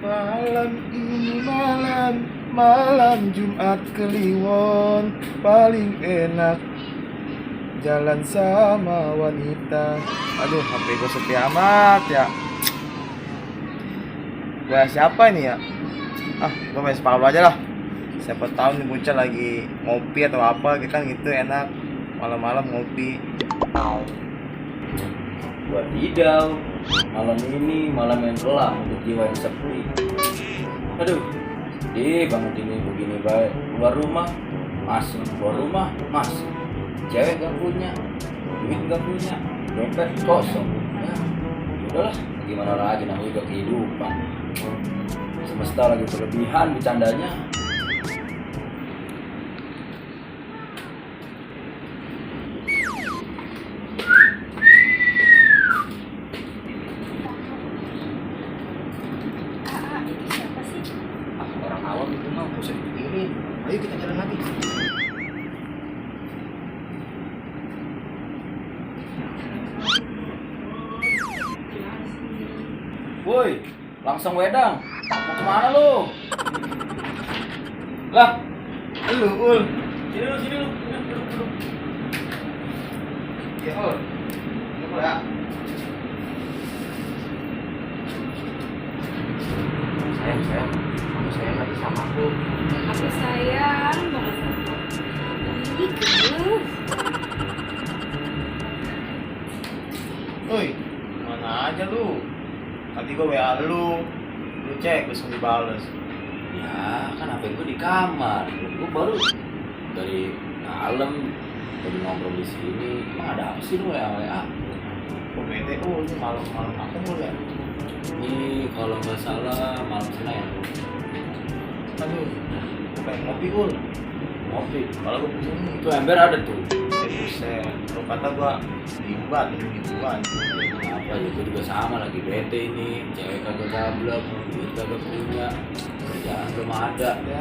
Malam ini malam Jumat Kliwon, paling enak jalan sama wanita. Aduh, HP gue sepi amat ya. Gue siapa ini ya? Gue main sepatu aja lah. Siapa tahu nih bocah lagi ngopi atau apa, kita kan gitu enak malam-malam ngopi. Wadidaw, malam ini malam yang kelam untuk jiwa yang sepi. Aduh, banget ini begini baik. Keluar rumah, masih. Cewek gak punya, duit gak punya, dompet kosong. Ya, udahlah, gimana lagi namanya juga kehidupan. Semesta lagi berlebihan bercandanya. Orang awam itu mah gak usah dipikirin. Ayo kita jalan lagi. Woi, langsung wedang. Mau kemana lu? Lah, Lu, Ul. sini lu. Ya, Ul. Tunggu ya. Sayang. Kamu sayang lagi sama aku. Aku sayang banget sama kamu. Ih, gemes. Woi, mana aja lu? Tadi gua WA lu cek langsung dibales. Ya, kan HP gue di kamar. Gue baru dari malam tadi ngobrol di sini. Emang ada apa sih lu WA? Gua bete, ini malam-malam aku mulu ya. Ini kalau nggak salah malam Senin. Aduh, gua pengen ngopi, Ul. Ngopi. Kalau gua pusing nih, Itu ember ada tuh. buset. Lu kata gua limbat gitu-gituan. Apa ya, gue juga sama lagi bete ini. Cewek kagak gablek, duit kagak punya, kerjaan belum ada. Ya.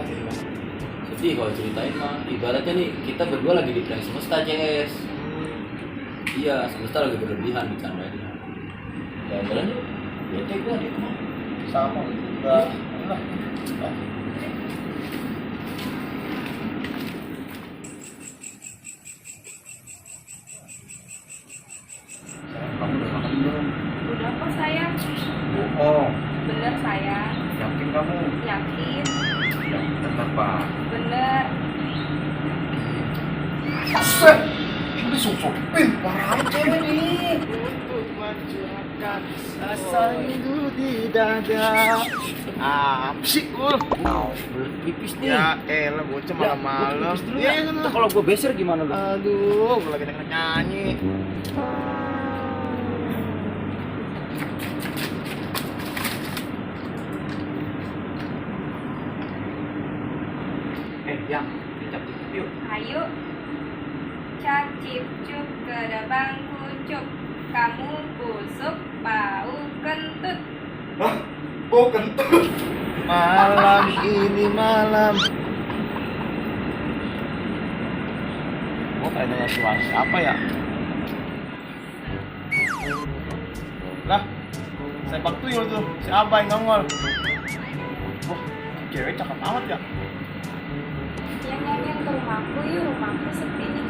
Sedih kalau ceritain mah. Ibaratnya nih kita berdua lagi di prank semesta, CS. Iya, semesta lagi berlebihan bercandanya. Ya jalan yuk. Bete gue di rumah. Sama udah lah. Kamu udah makan belum? Udah kok sayang. Bohong. Bener sayang. Yakin kamu? Yakin. Ya, kenapa? Bener. Set, ini susupin parah cewek nih. Untuk masyarakat asal itu di dada. Apa sih, Ul? Pipis nih. Ya elah, bocah malam-malam. Iya, itu kalau gue beser gimana lu? Aduh, gue lagi denger nyanyi. Yang dicap-cip yuk. Ayo. Cap cip cup ke dabang kucup. Kamu busuk, bau kentut. Hah? Oh, kentut. Malam ini malam. Gue kayak dengar suara siapa ya? Lah, sepak tuyul tuh, si Abah yang nongol. Wah, cewek cakep amat ya. Yang nyanyian ke rumahku yuk, rumahku sepi nih.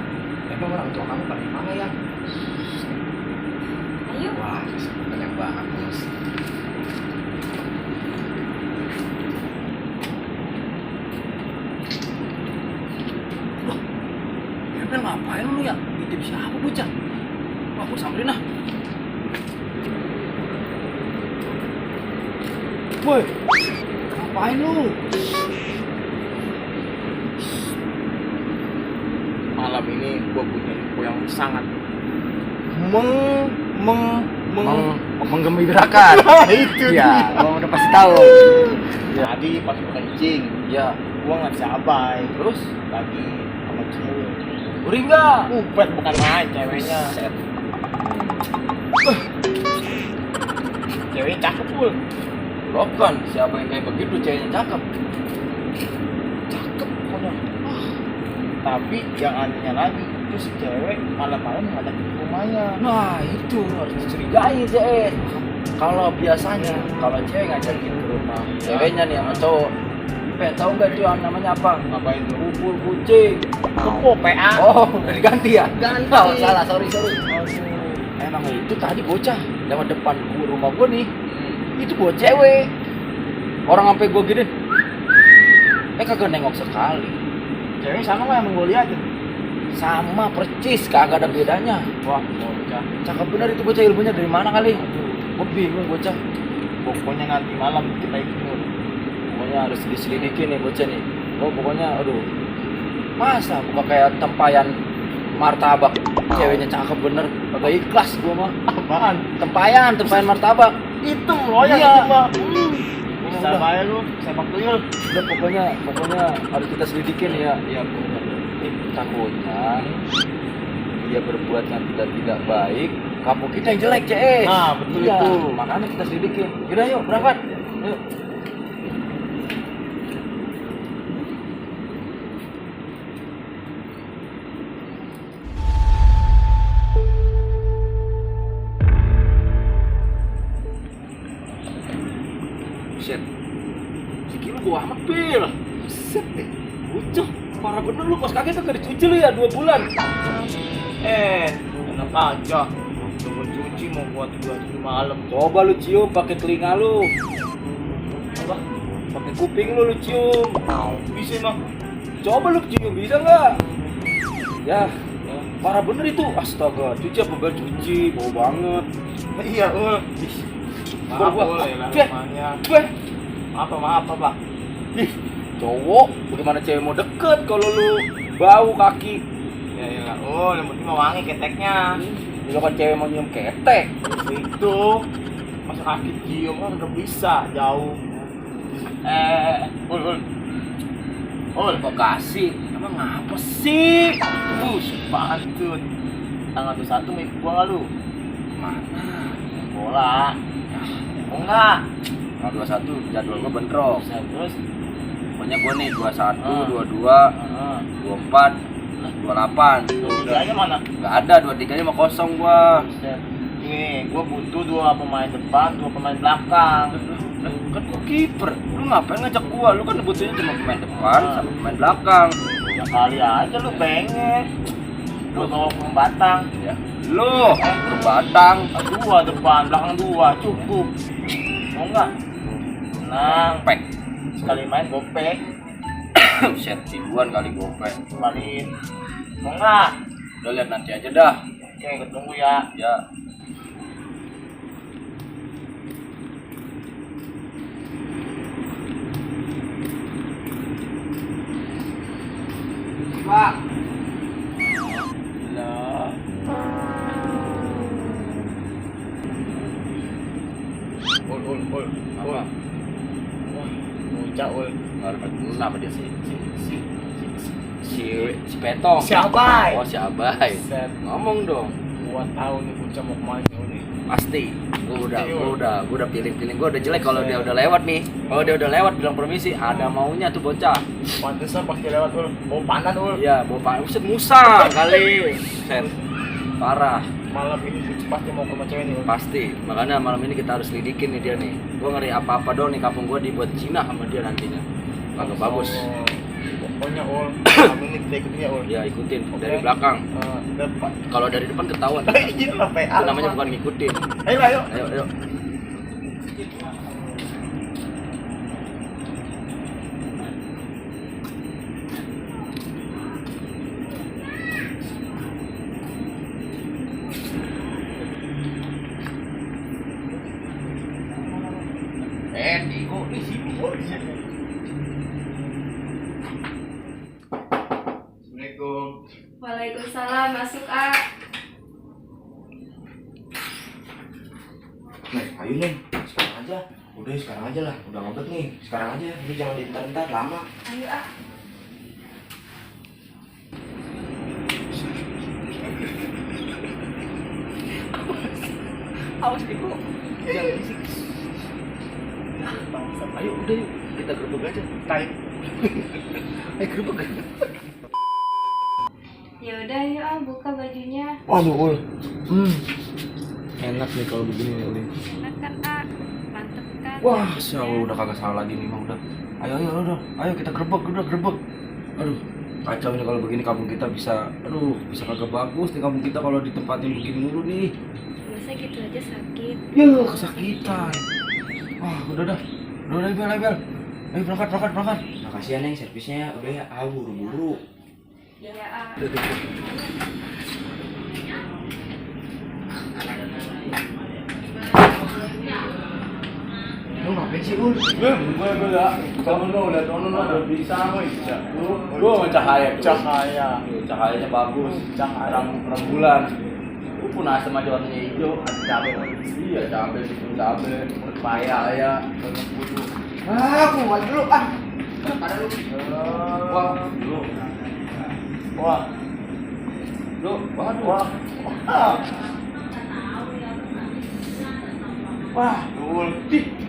Emang orang tua kamu pada mana ya? Ayo. Wah, banyak banget nih. Ember ngapain lu ya? Nitip siapa bocah? Wah, aku samperin ah. Woi, ngapain lu? Malam ini gue punya info yang sangat Menggembirakan. itu Ya, gua udah pasti tahu. Jadi pas gue kencing, Ya, gue nggak bisa abai. terus Lagi sama cewek. uring enggak? Upet bukan main ceweknya. Set. Ceweknya cakep pul. Bukan, siapa yang kayak begitu ceweknya cakep. Cakep pokoknya. Tapi yang anehnya lagi, itu si cewek malam-malam ngajak ke rumahnya. Nah, itu harus dicurigai, CS. Kalau biasanya kalau cewek ngajakin ke rumah ceweknya nih sama cowok, tahu nggak itu yang namanya apa? Ngapain tuh? Pukul kucing. Kepo PA. Oh, diganti ya? Ganti. Oh, salah, sorry. Emang itu tadi bocah lewat depan rumah gua nih. Itu gua cewek. Orang sampai gua gini. Kagak nengok sekali. Cewek sama nggak yang gue lihat? Sama percis, kagak ada bedanya. Wah, bocah. Cakep bener itu bocah, ilmunya dari mana kali? Gua bingung bocah. Pokoknya nanti malam kita ikut. Pokoknya harus diselidiki nih bocah nih. Oh pokoknya aduh. Masa muka kayak tempayan martabak. Ceweknya cakep bener. Kagak ikhlas gua mah. Apaan? Tempayan martabak. Hitam loh ya, Iya. hitam mah. Bisa Udah. bayar lu, sepak tuyul. Udah pokoknya harus kita selidikin ya. Iya, bener. Takutnya dia berbuat yang tidak baik, kapok kita yang jelek, CS. Nah, betul Iya, itu. makanya kita selidikin. Yaudah yuk, berangkat. Yuk. Shit. Sikil lu gua amat, Pil. Set deh. Bocah. Parah bener lu, kos kaki kagak dicuci lu ya 2 bulan. Enak aja. Coba cuci mau buat di malam. Coba lu cium pakai telinga lu. Apa? Pakai kuping lu cium. Bisa mah. Coba lu cium bisa nggak? Ya, parah bener itu. Astaga, cuci apa gak cuci? Bau banget. Iya, Ul. Maaf, Gua- Ul, ya Beh. namanya. Beh, Maaf, Pak. ih, cowok, bagaimana cewek mau deket kalau lu bau kaki? Ya, ya, Ul, yang penting mau wangi keteknya. Lu kan cewek mau nyium ketek. Itu masa kaki cium kan udah bisa jauh. Ul, Kok kasih? Emang ngapa sih? si pantun. Tanggal 21 mau ikut gua nggak lu? Mana? Bola. Mau nggak? Tanggal 21 jadwal gua bentrok. Terus? Pokoknya gua nih 21, Ah. 22, 24, 28. Udah aja mana? Gak ada, 23-nya mau kosong gua. Nih, gua butuh 2 pemain depan, 2 pemain belakang. Kan gua kiper. Lu ngapain ngajak gua? Lu kan butuhnya cuma pemain depan sama pemain belakang. Ya kali aja lu pengen. Lu bawa ke Batang. Ya. Lu berbatang. 2 depan, belakang 2 cukup. Mau nggak? Tenang, Pek. sekali main gopek, Set ribuan kali gopek. kembaliin. Mau nggak? Udah lihat nanti aja dah. Oke, ketemu ya. Ya. Pak. Lah. Ul. Apa? Wah, bocah ul. Kenapa dia si Petong? Si Abai. Oh, si Abai. Set. Ngomong dong. Gua tahu nih bocah mau kemana nih. Pasti. Gua udah pilih-pilih. Gua udah jelek kalau dia udah lewat nih. Kalau dia udah lewat bilang permisi, ada maunya tuh bocah. Pantesan pasti lewat ul. Mau panan ul. Iya, bawa Pak Musa kali. Set. Parah. Malam ini pasti mau ke rumah cewek nih ul. Pasti. Makanya malam ini kita harus lidikin nih dia nih. Gua ngeri apa-apa dong nih kampung gua dibuat Cina sama dia nantinya. Kagak bagus. Oh, pokoknya ul. Malam ini kita ikutin ya ul. Ya ikutin Oke. dari belakang. Depan. Kalau dari depan ketahuan. Iya lah PA. Itu namanya bukan ngikutin. Ayo. Ayo. Kok di sini ul. Assalamualaikum. Waalaikumsalam, masuk A. Nih, ayo nih, sekarang aja. Udah sekarang aja lah, udah ngebet nih. Sekarang aja, ini jangan diintar-intar lama. Ayo A. Awas Diko. Jangan berisik. Ayo udah yuk kita gerbek aja. Tai. Ayo gerbek. Ya udah yuk A, buka bajunya. Waduh, ul. Enak nih kalau begini nih, ul. Enak kan Wah, udah kagak salah lagi nih mah udah. Ayo kita gerbek. Aduh, kacau ini kalau begini kampung kita bisa kagak bagus nih kampung kita kalau ditempatin begini mulu nih. Masa gitu aja sakit? Ya, kesakitan. Wah, udah Bel. Ayo berangkat. Makasih ya Neng, servisnya udah ya, buru-buru. Ya, Lu ngapain sih, Ul? Gue enggak. Kamu udah bisa woi. Lu sama cahaya tuh. Cahayanya bagus. Rembulan. Lu pun asem aja warnanya hijau, cabe. Iya, cabe, pepaya ya, kudu. Aku maju dulu ah. Ada lu. Wah. Waduh. Wah, ulti.